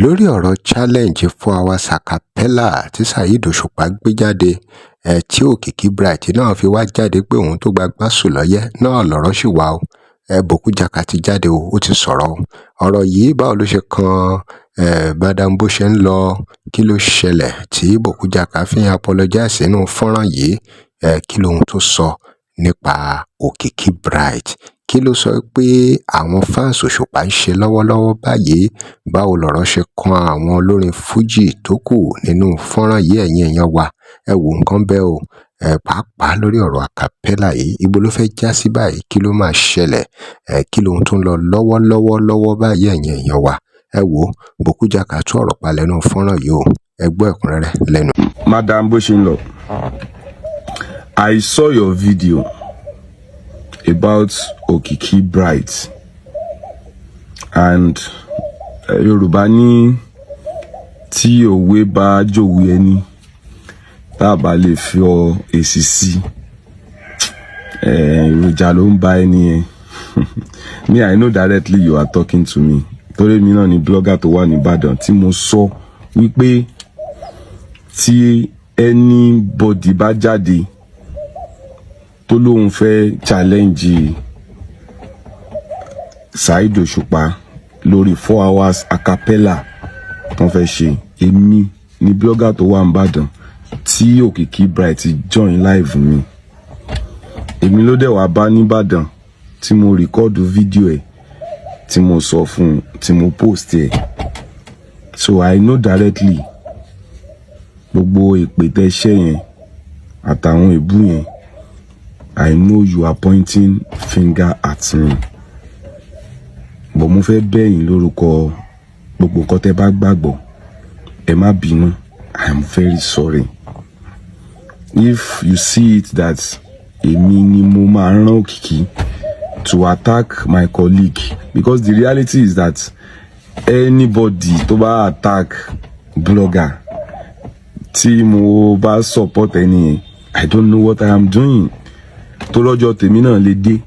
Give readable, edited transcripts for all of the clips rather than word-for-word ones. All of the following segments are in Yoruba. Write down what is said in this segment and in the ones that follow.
Lórí ọ̀rọ̀ challenge 4 Hours Acapella tí Saheed Òṣùpá gbé jáde, tí Òkìkí Bright náà fi wá jáde pé òun tó gba gbásùlọ́yẹ́ náà, lọ́rọ̀ sì wà o. Bùkú Jaka ti jáde o, ó ti sọ̀rọ̀ o. Ọ̀rọ̀ yìí, báwo ló ṣe kan madam bó ṣe ń lọ? Kí ló ṣẹlẹ̀ tí Bùkú Jaka fi ń apologize nínú fọ́nrán yìí? Kí lohun tó sọ nípa Òkìkí Bright? Kí ló sọ pé àwọn fans Òṣùpá ń ṣe lọ́wọ́lọ́wọ́ báyìí? Báwo lọ̀rọ̀ ṣe kan àwọn olórin Fuji tó kù nínú fọ́nrán yìí? Ẹ̀yin èèyàn wa, ẹ wo nǹkan bẹ́ẹ̀ o, pàápàá lórí ọ̀rọ̀ acapella yìí, ibo ló fẹ́ já sí báyìí? Kí ló máa ṣẹlẹ̀? Kí lohun tó ń lọ lọ́wọ́lọ́wọ́ lọ́wọ́ báyìí? Ẹ̀yin èèyàn wa, ẹ wo Bùkú Jaka tú ọ̀rọ̀ pa lẹ́nu fọ́nrán yìí o. Ẹ gbọ́ ẹ̀kúnrẹ́rẹ́ lẹ́nu. Madam bó ṣe ń lọ, I saw your video about Okiki Bright and Yorùbá ní tí òwe bá jòwe ẹni, tá a bá lè fi ọ èsì sí, èròjà ló ń bá ẹni yẹn. Me, I know directly you are talking to me, torí mi náà ni blogger tó wà nìbàdàn tí mo sọ wípé tí anybody bá jáde tó lóun fẹ́ challenge Saheed Òṣùpá lórí 4 hours acapella tó fẹ́ ṣe, èmi ni blogger tó wà nìbàdàn tí Òkìkí Bright join live mi, èmi ló dẹ̀ wá bá nìbàdàn tí mo record fídíò ẹ̀, tí mo sọ fún un, tí mo post ẹ̀. So I know directly gbogbo èpè tẹ́ ṣẹ́ yẹn àtàwọn èbú yẹn, I know you are pointing finger at me, but mo fẹ́ bẹ̀ yín lórúkọ gbogbo nǹkan tẹ́ bá gbàgbọ́, ẹ má bínú. I am very sorry if you see it that èmi ni mo máa rán Òkìkí to attack my colleague, because the reality is that anybody tó bá attack blogger tí mo bá support ẹni yẹn, I don't know what I am doing. Tó lọ́jọ́ tèmi náà lè dé,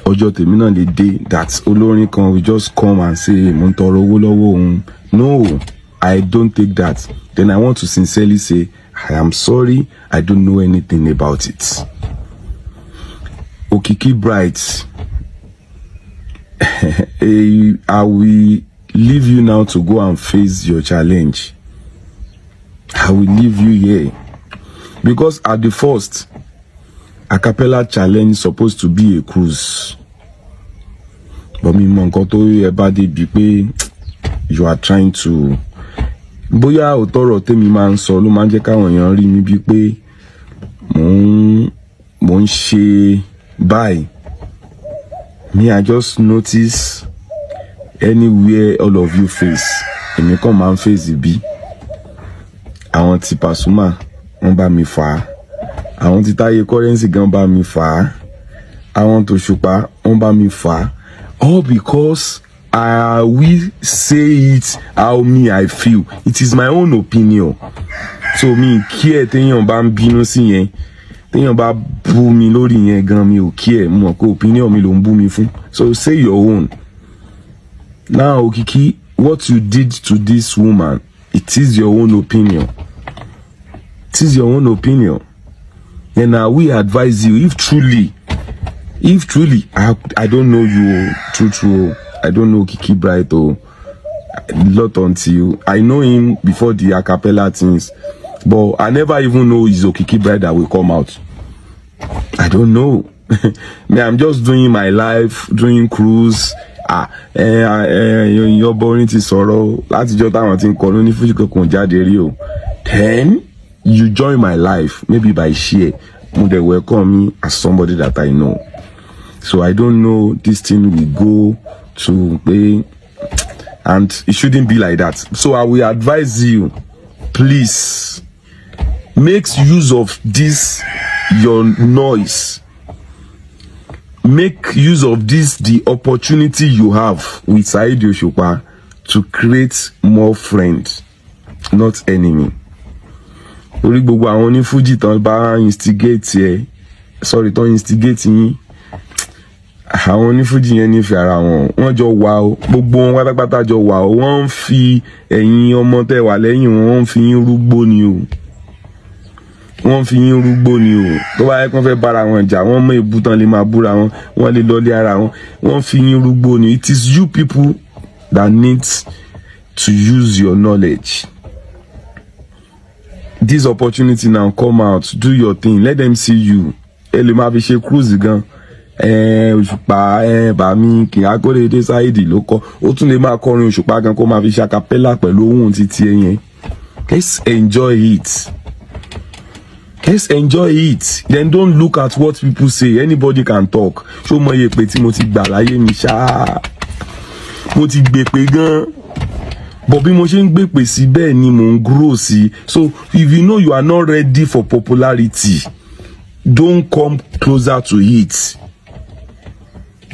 ọjọ́ tèmi náà lè dé that olórin kan will just come and say mo ń tọrọ owó lọ́wọ́ òun. No, I don't take that. Then I want to sincerely say I am sorry, I don't know anything about it. Okiki Bright, I will leave you now to go and face your challenge. I will leave you here because at the first, acapella challenge supposed to be a cruise, but mi mọ nǹkan tó ẹ bá débi pé you are trying to, bóyá òótọ́ ọ̀rọ̀ tèmi máa ń sọ ló máa ń jẹ́ káwọn èèyàn rí mi bíi pé mò ń ṣe báyìí. Me, I just notice anywhere all of you face, èmi kàn máa ń face bí àwọn ti Pasuma, wọ́n bá mi fà á, àwọn ti Táyé Currency gan bá mi fà á, àwọn tòṣùpá, wọ́n bá mi fà á, all because I will say it how me I feel. It is my own opinion, so mi kí ẹ téèyàn bá ń bínú sí yẹn, téèyàn bá bú mi lórí yẹn gan, mi ò kí ẹ mọ̀ pé opinion mi ló ń bú mi fún. So say your own now. Okiki, what you did to this woman, it is your own opinion, it is your own opinion, and I will advise you, if truly I don't know you true true, I don't know Kiki Bright o lot until I know him before the acapella things, but I never even know it's Okiki Bright that will come out. I don't know. Me, I'm just doing my life, doing cruise. Ah, ẹ ẹ ọbọ orin ti sọ̀rọ̀ látijọ́ táwọn ti ń kọ lóní fújì kankan jáde rí o. Then you join my life maybe by share, mo dẹ̀ welcome me as somebody that I know. So I don't know this thing will go to pé, and it shouldn't be like that. So I will advise you, please make use of this your noise, make use of this the opportunity you have with Saheed Òṣùpá to create more friends, not enemy, torí gbogbo àwọn onífújì tán bá instigate ẹ, sorry, tán instigate yín. Àwọn onífújì yẹn nífẹ̀ẹ́ ara wọn, wọ́n jọ wà o, gbogbo wọn pátápátá jọ wà o. Wọ́n ń fi ẹ̀yin ọmọ tẹ́ wà lẹ́yìn wọn, wọ́n ń fi yín rúgbó ni o, wọ́n ń fi yín rúgbó ni o. Tó bá yẹ kí wọ́n fẹ́ bára wọn jà, wọ́n mọ èbú tán lè máa búra wọn, wọ́n lè lọlé ara wọn, wọ́n fi yín rúgbó ni. It is you people that needs to use your knowledge. This opportunity now, come out, do your thing, let them see you. Ẹ lè máa fi ṣe cruise gan. Òṣùpá bàmí kì í Akóredé Saheed ló kọ. Ó tún lè máa kọrin Òṣùpá gan, kó máa fi ṣe acapella pẹ̀lú ohùn títí ẹ yẹn. Let's enjoy it, let's enjoy it. Then don't look at what people say. Anybody can talk. Ṣó mọ iye pé tí mo ti gbà láyé mi ṣáá? Mo ti gbèpè gan, but bí mo ṣe ń gbèpè sí, bẹ́ẹ̀ ni mò ń grow sí. So if you know you are not ready for popularity, don't come closer to it.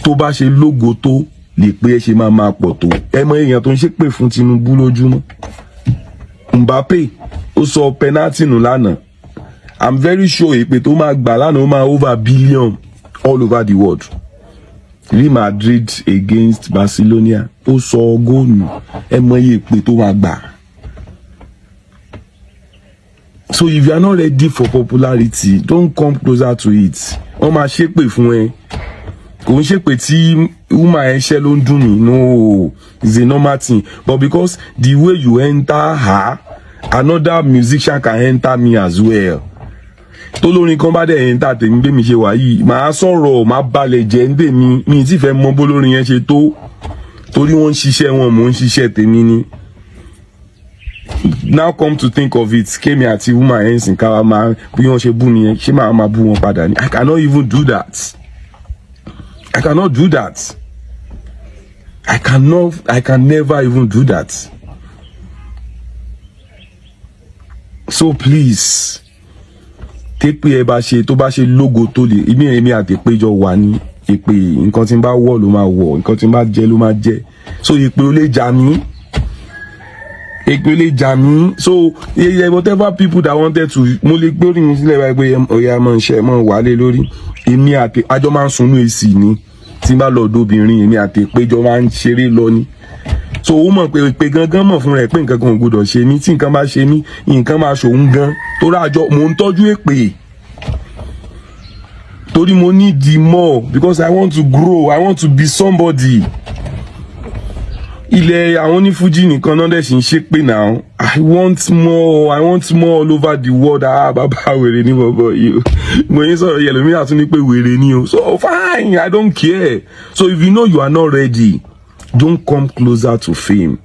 Tó bá ṣe lógo tó lè pé ẹ ṣe máa máa pọ̀ tó. Ẹ mọ èèyàn tó ń ṣépè fún Tinubu lójúmọ́. Mbappe ó sọ penalty nù lánàá. I'm very sure èpè tó máa gbà lánàá, ó máa over billion all over the world. Real Madrid against Barcelona, ó sọ góòlù, ẹ mọ iye èpè tó máa gbà. So if you are not ready for popularity, don't come closer to it. Wọ́n máa ṣépè fún ẹ. Kò ń ṣépè tí woman ẹ ṣẹ́ ló ń dùn mí. No, it's a normal thing, but because the way you enter her, another musician can enter me as well. Tólórin kan bá dẹ̀ enter tèmi, bí mi ṣe wà yìí, màá sọ̀rọ̀, màá balẹ̀ jẹ́ ń tèmi. Mi ti fẹ́ mọ bólórin yẹn ṣe tó, torí wọ́n ń ṣiṣẹ́ wọn, mò ń ṣiṣẹ́ tèmi ni. Now come to think of it, kémi àti woman yẹn sìn, káwa máa bí wọ́n ṣe bú mi yẹn, ṣé màá máa bú wọn padà ni? I cannot even do that. I cannot do that. I cannot, I can never even do that. So please, tépè ẹ bá ṣe, tó bá ṣe lógo tó lè, èmi àti èpè jọ wà ní. Èpè, nǹkan tí n bá wọ̀ ló máa wọ̀, nǹkan tí n bá jẹ ló máa jẹ. So èpè ò lè jà mí, èpè ò lè jà mí. So yeah, whatever people that wanted to, mo lè gbórí mi sílẹ̀ báyìí pé ọ̀yà máa ń ṣe mọ́ wálé lórí. Èmi àti àjọ máa ń sunú èsì ni. Tí n bá lọ ọ̀dọ̀ obìnrin, èmi àti èpè jọ máa ń ṣeré lọ ni. So ó mọ̀ pé èpè gangan mọ̀ fún rẹ̀ pé nǹkan kan ò gbọdọ̀ ṣe mí. Tí nǹkan bá ṣe mí, nǹkan máa ṣòun gan, torí àjọ mò ń tọ́jú èpè, torí mo need the more, because I want to grow, I want to be somebody. Ilẹ̀ àwọn onífújì nìkan náà dẹ̀ sì ń ṣépè now. I want more, I want more all over the world. Ah, bàbá, wèrè ní bọ̀bọ̀ yìí o. Mo yín sọ̀rọ̀ yẹlòmíì àtún ní pé wèrè ni o. So fine, I don't care. So if you know you are not ready, don't come closer to fame,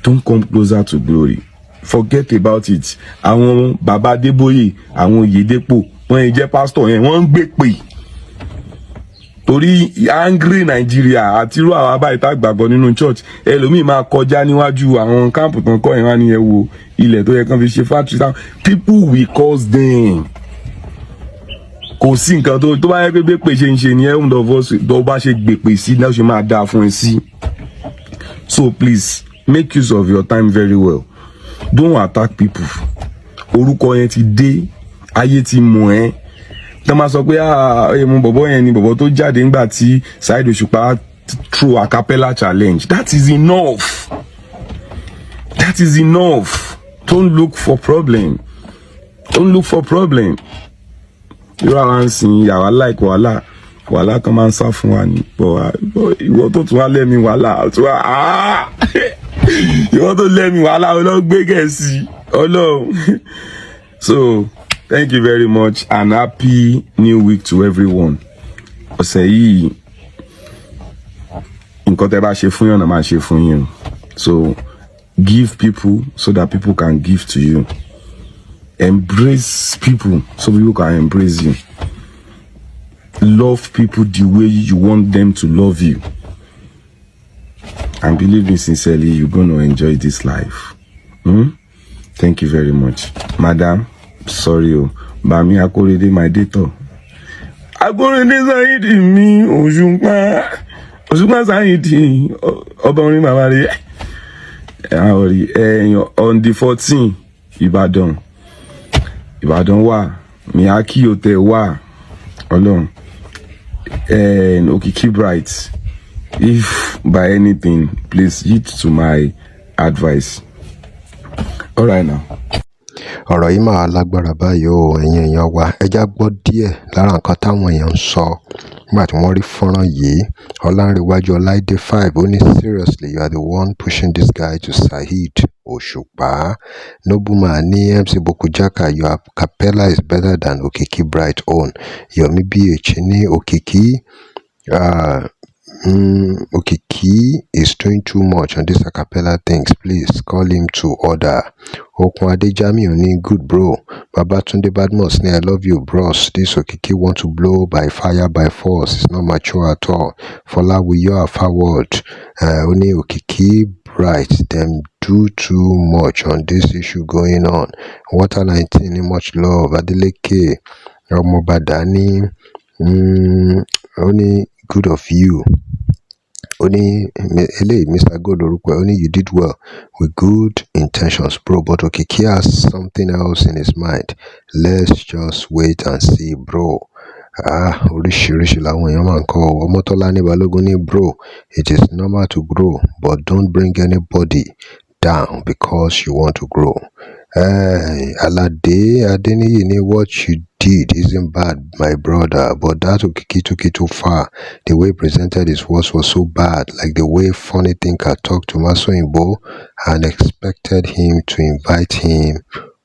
don't come closer to glory. Forget about it. Àwọn bàbá Adébóyè, àwọn Oyèdépò, wọ́n yìí jẹ́ pásítọ̀ yẹn, wọ́n ń gbé pè torí angry Nàìjíríà àti irú àwọn abáyé tá gbàgbọ́ nínú church. Ẹlòmíì máa kọjá níwájú àwọn camp tán kọ́ yẹn, wá ní ẹ wo ilẹ̀ tó yẹ kán fi ṣe factory town. People will cause them. Kò sí nǹkan tó bá yẹ pé gbèpè ṣe ń ṣe ní end of us. Tó bá ṣe gbèpè sí náà, ṣe máa dáa fún ẹ sí. So please, make use of your time very well. Don't attack people. Orúkọ yẹn ti dé, ayé ti mọ̀ ẹ́. Tó máa sọ pé, "Ah, mo bọ̀bọ̀ yẹn ni bọ̀bọ̀ tó jáde ńgbà tí Saheed Òṣùpá throw acapella challenge." That is enough, that is enough. Don't look for problem, don't look for problem. Irú àwọn ń sìn yàrá like wàhálà, wàhálà kan máa ń sá fún wa ní. Bọ̀ ìwọ tó tún wá lẹ́mi wàhálà tó wá, ìwọ tó lẹ́mi wàhálà, ọlọ́gbé gẹ̀ẹ́sì ọlọ́run. So thank you very much and happy new week to everyone. Ọ̀sẹ̀ yìí, nǹkan tẹ́ bá ṣe fún yàn náà máa ṣe fún yín o. So give people so that people can give to you. Embrace people so people can embrace you. Love people the way you want them to love you, and believe me sincerely, you're gonna enjoy this life. Thank you very much. Madam, sorry o. Bami Akorede, my data Akorede Saheed mi, Òṣùpá, Òṣùpá Saheed, ọba orin, màmá rẹ on the 14, Ìbàdàn, Ìbàdàn wà, Miyaki Hotel wà. Ọlọ́run. Okiki Bright, if by anything, please heed to my advice. All right now. Ọ̀rọ̀ yìí máa lágbára báyìí o. Ẹ̀yin èèyàn wa, ẹ já gbọ́ díẹ̀ lára nǹkan táwọn èèyàn ń sọ nígbà tí wọ́n rí fọ́nrán yìí. Ọlánrewájú Ọláìdé five, ó ní, "Seriously, you are the one pushing this guy to Saheed Òṣùpá." Nobuma ní, "MC Bokujaka, your acapella is better than Okiki Bright own." Yomi BH ní, "Okiki is doing too much on this acapella things. Please call him to order." Okun Ade Jamiu ní, "Good bro." Babatunde Badmus ní, "I love you, bros. This Okiki want to blow by fire by force. It's not mature at all." Fọláwíyọ Afaword ó ní, "Okiki Bright dem do too much on this issue going on." Water 19 ní, "Much love." Adeleke Ọmọbàdà ní, ó ní, "Good of you." Ó ní eléyìí, Mr Gold lorúkọ ẹ̀, ó ní, "You did well with good intentions, bro, but Okiki has something else in his mind. Let's just wait and see, bro." Ah, oríṣiríṣi làwọn èèyàn máa ń kọ. Ọmọtọ́lá ní Balógun ní, "Bro, it is normal to grow, but don't bring anybody down because you want to grow." Alade Adeniyi ní, "What you did isn't bad, my brother, but that Okiki took it too far. The way he presented his words was so bad, like the way Funny Thinker talked to Masoyinbo and expected him to invite him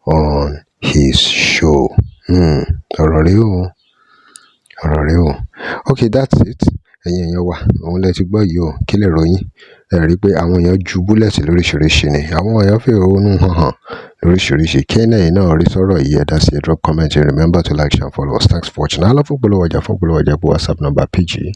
on his show." Ọ̀rọ̀ rèé o, ọ̀rọ̀ rèé o. Okay, that's it. Ẹ̀yin èèyàn wa, òun lẹ ti gbọ́ yìí o. Kí lè ròyìn? Ẹ rí i pé àwọn èèyàn ju bullet lóríṣiríṣi ni. Àwọn èèyàn fi ẹ̀hónú hàn hàn lóríṣiríṣi. Kí ẹ̀yin náà rí sọ́rọ̀ yìí, ẹ dá sí, ẹ drop comment. Remember to like, share and follow us. Thanks for watching. Alọ́ fún polówó ọjà, fún polówó ọjà, pé WhatsApp number pg.